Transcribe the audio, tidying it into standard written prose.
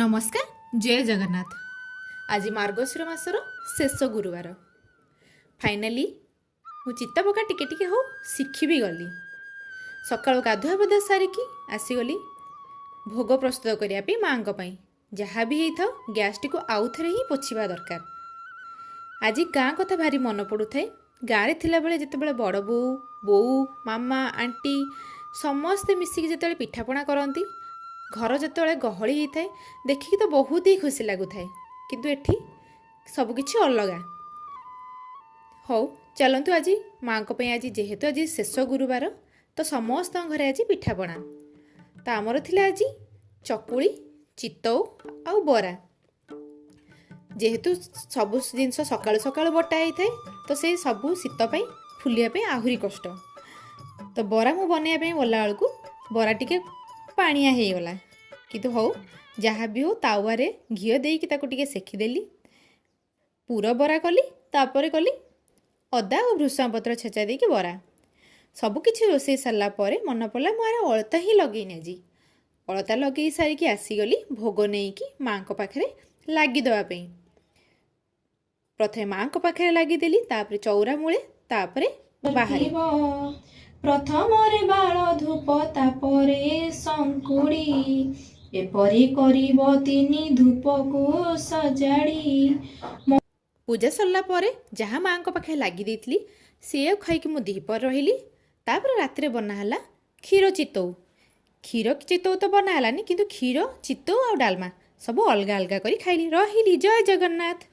ନମସ୍କାର, ଜୟ ଜଗନ୍ନାଥ। ଆଜି ମାର୍ଗଶିର ମାସର ଶେଷ ଗୁରୁବାର। ଫାଇନାଲି ମୁଁ ଚିତା ପକା ଟିକେ ଟିକେ ହଉ ଶିଖି ବି ଗଲି। ସକାଳୁ ଗାଧୁଆ ପାଧୁଆ ସାରିକି ଆସିଗଲି ଭୋଗ ପ୍ରସ୍ତୁତ କରିବା ପାଇଁ ମାଆଙ୍କ ପାଇଁ। ଯାହା ବି ହେଇଥାଉ, ଗ୍ୟାସ୍ଟିକୁ ଆଉଥରେ ହିଁ ପୋଛିବା ଦରକାର। ଆଜି ଗାଁ କଥା ଭାରି ମନେ ପଡ଼ୁଥାଏ। ଗାଁରେ ଥିଲାବେଳେ ଯେତେବେଳେ ବଡ଼ ବୋଉ, ବୋଉ, ମାମା, ଆଣ୍ଟି ସମସ୍ତେ ମିଶିକି ଯେତେବେଳେ ପିଠାପଣା କରନ୍ତି, ଘର ଯେତେବେଳେ ଗହଳି ହେଇଥାଏ, ଦେଖିକି ତ ବହୁତ ହି ଖୁସି ଲାଗୁଥାଏ। କିନ୍ତୁ ଏଠି ସବୁକିଛି ଅଲଗା। ହଉ ଚାଲନ୍ତୁ, ଆଜି ମାଆଙ୍କ ପାଇଁ, ଆଜି ଯେହେତୁ ଆଜି ଶେଷ ଗୁରୁବାର, ତ ସମସ୍ତଙ୍କ ଘରେ ଆଜି ପିଠାପଣା। ତ ଆମର ଥିଲା ଆଜି ଚକୁଳି, ଚିତଉ ଆଉ ବରା। ଯେହେତୁ ସବୁ ଜିନିଷ ସକାଳୁ ସକାଳୁ ବଟା ହେଇଥାଏ, ତ ସେଇ ସବୁ ଶୀତ ପାଇଁ ଫୁଲିବା ପାଇଁ ଆହୁରି କଷ୍ଟ। ତ ବରା ମୁଁ ବନେଇବା ପାଇଁ ଗଲାବେଳକୁ ବରା ଟିକେ ପାଣିଆ ହେଇଗଲା। କିନ୍ତୁ ହଉ, ଯାହା ବି ହଉ, ତାୱାରେ ଘିଅ ଦେଇକି ତାକୁ ଟିକେ ସେକିଦେଲି, ପୁର ବରା କଲି। ତାପରେ କଲି ଅଦା ଓ ଭୃଷଙ୍ଗ ପତ୍ର ଛେଚା ଦେଇକି ବରା। ସବୁକିଛି ରୋଷେଇ ସାରିଲା ପରେ ମନେ ପଡ଼ିଲା, ମୁଁ ଆରେ ଅଳତା ହିଁ ଲଗେଇନି ଆଜି। ଅଳତା ଲଗେଇ ସାରିକି ଆସିଗଲି ଭୋଗ ନେଇକି ମାଆଙ୍କ ପାଖରେ ଲାଗି ଦେବା ପାଇଁ। ପ୍ରଥମେ ମାଆଙ୍କ ପାଖରେ ଲାଗିଦେଲି, ତାପରେ ଚଉରା ମୂଳେ, ତାପରେ ବାହାରେ। ପ୍ରଥମରେ ବାଳ ଧୂପ, ତାପରେ ଶଙ୍କୁଡ଼ି, ଏପରି କରିବ ତିନି ଧୂପକୁ ସଜାଡ଼ି। ପୂଜା ସରିଲା ପରେ ଯାହା ମାଆଙ୍କ ପାଖରେ ଲାଗି ଦେଇଥିଲି, ସେଇଆକୁ ଖାଇକି ମୁଁ ଦ୍ୱିପହରେ ରହିଲି। ତାପରେ ରାତିରେ ବନା ହେଲା କ୍ଷୀର ଚିତଉ। କ୍ଷୀର ଚିତଉ ତ ବନା ହେଲାନି, କିନ୍ତୁ କ୍ଷୀର ଚିତଉ ଆଉ ଡାଲମା ସବୁ ଅଲଗା ଅଲଗା କରି ଖାଇଲି। ରହିଲି, ଜୟ ଜଗନ୍ନାଥ।